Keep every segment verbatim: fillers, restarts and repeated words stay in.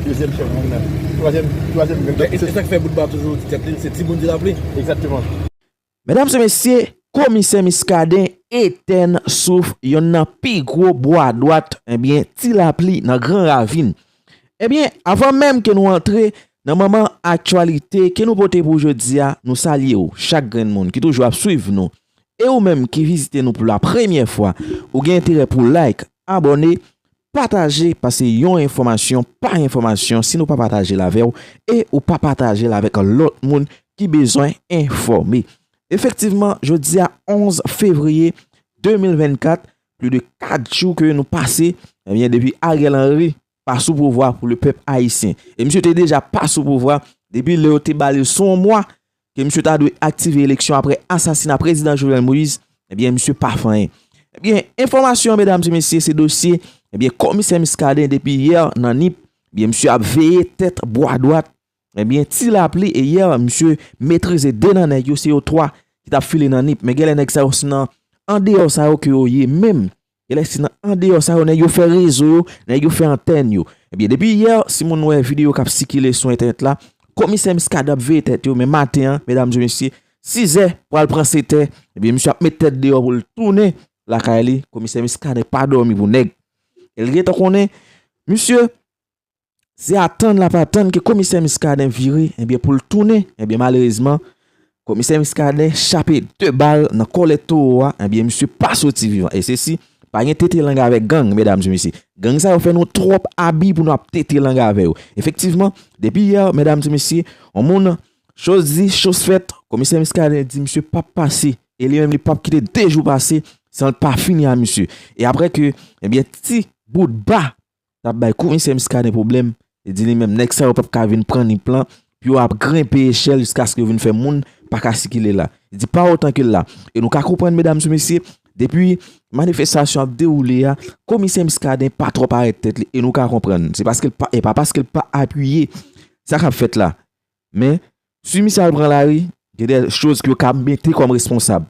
Dezyèm chèf gang nan. Twazyèm, twazyèm gang nan. E se sa k fè Boutba toujou di tèt li se timoun Ti Lapli. Egzakteman. Medam e mesye, komisè Muscadin etèn souf yonn nan pi gwo bwa dwat, ebyen, Ti Lapli nan Gran Ravin. Ebyen, avan menm ke nou antre nan manman aktyalite ke nou pote pou jodi a, nou salye w, chak grenn moun ki toujou ap swiv nou. E ou menm ki vizite nou pou la premyè fwa, ou gen enterè pou like, abòne, pataje, paske yon enfòmasyon pa enfòmasyon si nou pa pataje l avè w e ou pa pataje l avèk lòt moun ki bezwen enfòme. Efektivman, jodi a onz fevriye de mil vennkat, plis de kat jou ke nou pase, ebyen, depi Ariel Henry pa sou pouvwa pou lepèp ayisyen. E misye te deja pa sou pouvwa depi lè yo te ba li sou yon mwa ke misye ta dwe aktive eleksyon apre asasina prezidan Jovenel Moïse, ebyen, misye pa fè anyen. Ebyen, enfòmasyon, medam e mesye, se dosye, ebyen, komisè Muscadin depi yè nan Nip, ebyen, misye ap veye tèt bwa dwat, ebyen, Ti Lapli, e yè, misye metrize de nan nèg yo, se yo twa ki t ap file nan Nip. Men genlè nèg sa yo se nan andeyò sa yo ke yo ye menm. Genlè se nan andeyò sa yo, nèg yo fè rezo yo, nèg yo fè antèn yo. Ebyen, depi yè, si moun wè videyo k ap sikile sou entènèt la, komisè Muscadin ap veye tèt yo, men maten an, medam e mesye, sizè pral pran setè, ebyen, misye ap met tèt deyò pou l tounen lakay li, komisè Muscadin pa dòmi pou nèg. E l gentan konnen, misye, se atann l ap atann ke komisè Muscadin vire, ebyen, pou l tounen, ebyen, malerezman, komisè Muscadin chape de bal nan kòlèt towo a, ebyen, misye pa soti vivan. E se si pa gen tete lang avèk gang, medam e mesye. Gang sa yo fè nou twòp abi pou nou ap tete lang avè yo. Efektivman, depi yè, medam e mesye, yon moun, choz di, choz fèt, komisè Muscadin di misye p ap pase. E li menm, li p ap kite de jou pase san l pa fini a misye. E apre ke, ebyen, ti Boutba t ap bay komisè Muscadin pwoblèm, li di li menm, nèg sa yo p ap ka vin pran Nip lan, pou yo ap grenpe echèl jiskaske yo vin fè moun pa ka sikile la. Li di pa otan ke l la. E nou ka konprann, medam e mesye, depi manifestasyon ap dewoule a, komisè Muscadin pa twò parèt tèt li, e nou ka konprann. Se paske l pa, e pa paske l pa apiye sa k ap fèt la. Men, si misye al pran lari, gen de choz ke yo ka mete kòm responsab.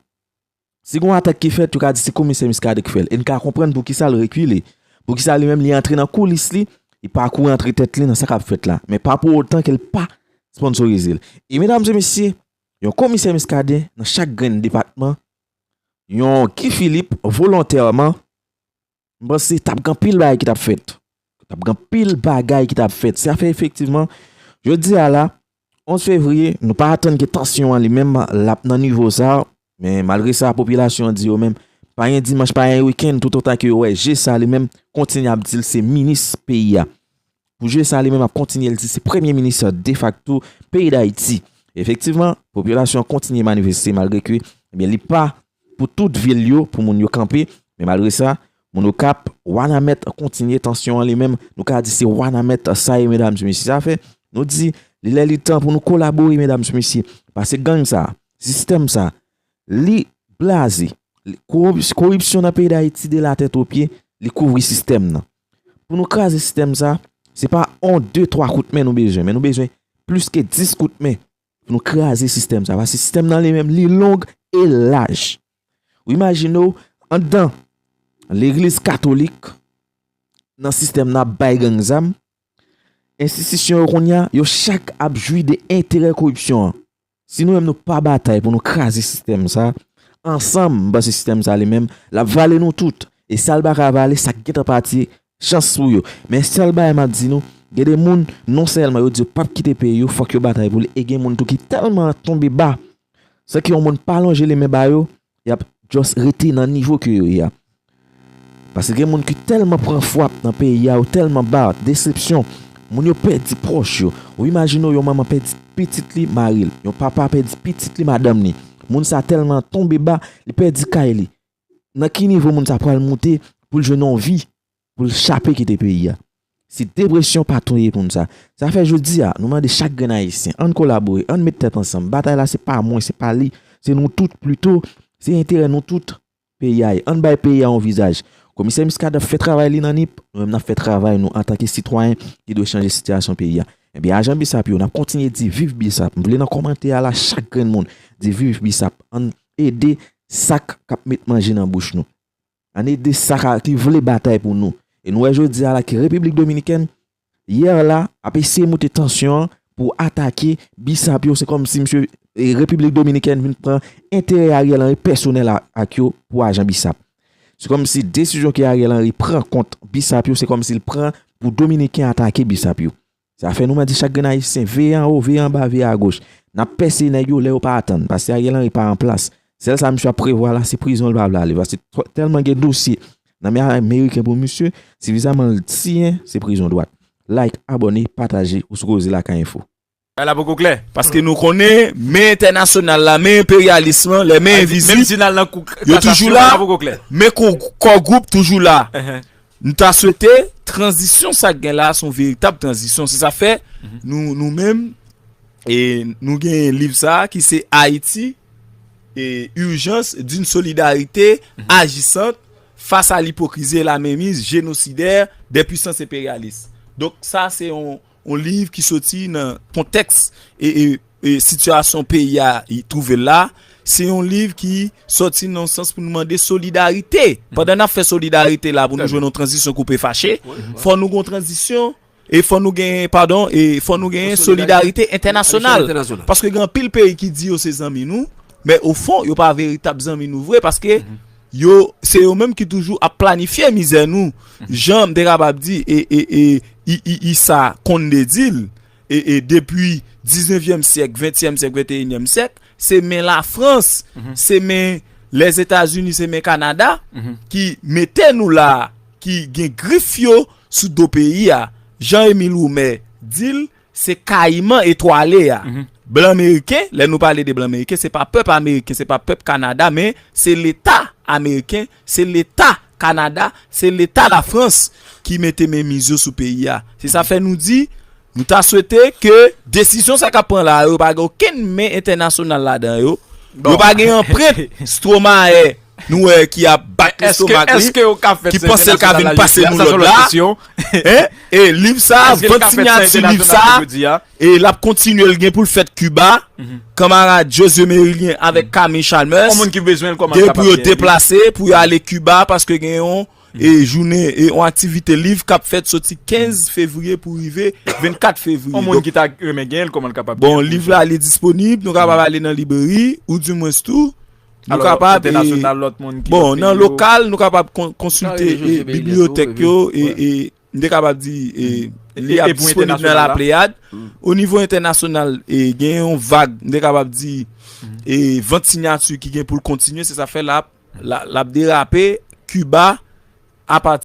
Si gen yon atak ki fèt, yo ka di se komisè Muscadin ki fè l. E n ka konprann poukisa l rekile. Poukisa li menm li antre nan koulis li, li pa kouri antre tèt li nan sa k ap fèt la. Men pa pou otan ke l pa sponsorize l. E medam e mesye, yon komisè Muscadin nan chak grenn depatman, yon Guy Philippe volontèman, m panse t ap gen anpil bagay ki t ap fèt. T ap gen anpil bagay ki t ap fèt. Sa fè efektivman, jodi a la, onz fevriye, nou pa atann ke tansyon an li menm l ap nan nivo sa, men malgre sa, popilasyon an di yo menm, pa gen dimanch, pa gen wikenn, toutotan ke yo wè Gessa li menm kontinye ap di l se minis peyi a. Pou Gessa li menm ap kontinye l di se premye minis defakto peyi Dayiti. Efektivman, popilasyon an kontinye manifeste malgre ke, ebyen, li pa pou tout vil yo, pou moun yo kanpe, men malgre sa, moun Okap, Wanament kontinye tansyon an li menm, nou ka di se Wanament sa ye, medam e mesye. Sa fè, nou di, li lè li tan pou nou kolabore, medam e mesye. Paske gang sa, sistèm sa, li blaze. Li, korip-, koripsyon nan peyi Dayiti de la tèt o pye, li kouvri sistèm nan. Pou nou kraze sistèm sa, se pa yon, de, twa kout men nou bezwen, men nou bezwen plis ke dis kout men pou nou kraze sistèm sa. Paske sistèm nan li menm, li long e laj. Ou imajine w, anndan legliz katolik, nan sistèm nan ap bay gang zam, enstitisyon yo kounye a, yo chak ap jwi de enterè koripsyon an. Si nou menm nou pa batay pou nou kraze sistèm sa, ansanm, m panse sistèm sa li menm, l ap vale nou tout. E sa l pa ka vale, sa k gentan pati, chans pou yo. Men sèl bagay m ap di nou, gen de moun, non sèlman yo di yo p ap kite peyi yo, fòk yo batay pou li. E gen moun tou ki tèlman tonbe ba, san ke yon moun pa lonje li men ba yo, y ap just rete nan nivo ke yo ye a. Paske gen moun ki tèlman pran fwap nan peyi a, yo tèlman ba, desepsyon, moun yo pèdi pwòch yo. Ou imajine w yon manman pèdi pitit li mari l, yon papa pèdi pitit li madanm li. Moun sa tèlman tonbe ba, li pèdi kay li. Nan ki nivo moun sa pral moute pou l jwenn yon vi, pou l chape kite peyi a? Se depresyon pa touye moun sa. Sa fè jodi a, nou mande chak grenn ayisyen, ann kolabore, ann met tèt ansanm. Batay la se pa mwen, se pa li, se nou tout plito, se enterè nou tout peyi a ye. Ann bay peyi a yon vizaj. Komisè Muscadin ap fè travay li nan Nip, nou menm n ap fè travay nou antanke sitwayen ki dwe chanje sitiyasyon peyi a. Ebyen, ajan BSAP yo, n ap kontinye di viv BSAP. M vle nan kòmantè a la, chak grenn moun di viv BSAP. Ann ede sa k ap met manje nan bouch nou. Ann ede sa k a, ki vle batay pou nou. E nou wè jodi a la ke Repiblik Dominikèn, yè la ap eseye moute tansyon an pou atake BSAP yo. Se kòmsi misye, e, Repiblik Dominikèn vin pran enterè Ariel Henry pèsonèl a- ak yo pou ajan BSAP. Se kòmsi desizyon ke Ariel Henry pran kont BSAP yo, se kòmsi l pran pou Dominiken atake BSAP yo. Sa fè nou mande chak grenn Ayisyen, veye anwo, veye anba, veye agoch. N ap pèse nèg yo lè yo pa atann, paske Ariel Henry pa an plas. Sèl sa misye ap prevwa la, se prizon l pa vle ale, paske twò- tèlman gen dosye nan men Ameriken pou misye, sifizaman l siyen, se prizon dwat. Like, abòne, pataje, ou sou Koze Lakay Enfo. Bagay la poko klè, paske nou konnen men entènasyonal la, men enperyalis lan, lè men envizib, yo toujou la, men kò, kò gwoup toujou la. Nou ta swete tranzisyon sa k gen la, se yon veritab tranzisyon. Se sa fè nou, nou menm, e nou gen liv sa a ki se Ayiti, e urgence d'une solidarité agissante face à l'hypocrisie et la mainmise génocidaire des puissances impérialistes. Donk sa se yon, yon liv ki soti nan kontèks e, e, e sitiyasyon peyi a i twouve l la. Se yon liv ki soti nan sans pou nou mande solidarite. Pandan n ap fè solidarite la pou nou jwenn yon tranzisyon koupe fache, fò nou gon tranzisyon e fò nou gen, padon, e fò nou gen solidarite entènasyonal. Paske gen anpil peyi ki di yo se zanmi nou, men o fon, yo pa veritab zanmi nou vre, paske yo, se yo menm ki toujou ap planifye mizè nou. Jan m te kapab di, e, e, e, i, i, i sa Konde di l, e, e depi diznevyèm syèk, ventyèm syèk, venteyinyèm syèk, se men Lafrans, se men Lèzetazini, se men Kanada ki mete nou la, ki gen grif yo sou do peyi a. Jan Emil Woumen di l, se kayiman etwale a. Blan meriken, lè nou pale de blan meriken, se pa pèp ameriken, se pa pèp Kanada, men se Leta ameriken, se Leta Kanada, se Leta Lafrans ki mete men miz yo sou peyi a. Se sa fè nou di, nou ta swete ke desizyon sa k ap pran la yo, pa gen okenn men entènasyonal ladan yo. Yo pa gen anprent Stromae nou wè ki ap bat lestomak li, ki panse l ka vin pase nou lòd la. E liv sa a, vant sinyati liv sa a, e l ap kontinye, l gen pou l fèt Kiba. Kanmarad José Merilien avèk Camille Chalmers gen pou yo deplase, pou yo ale Kiba, paske gen yon, e jounen, e yon aktivite liv k ap fèt soti kenz fevriye pou rive vennkat fevriye. Yon moun ki ta renmen genyen l, kòman l kapab genyen l? Bon, liv la, li disponib, nou kapab ale nan libreri, ou dimwens tou, nou kapab, e, bon, nan lokal, nou kapab kon- konsilte, e, bibliyotèk yo, e, e, m te kapab di, e, li ap disponib nan La Pléiade. O nivo entènasyonal, e, gen yon vag, m te kapab di, e, vant sinyati ki gen pou l kontinye, se sa fè l ap, l ap, l ap derape, Kiba, apati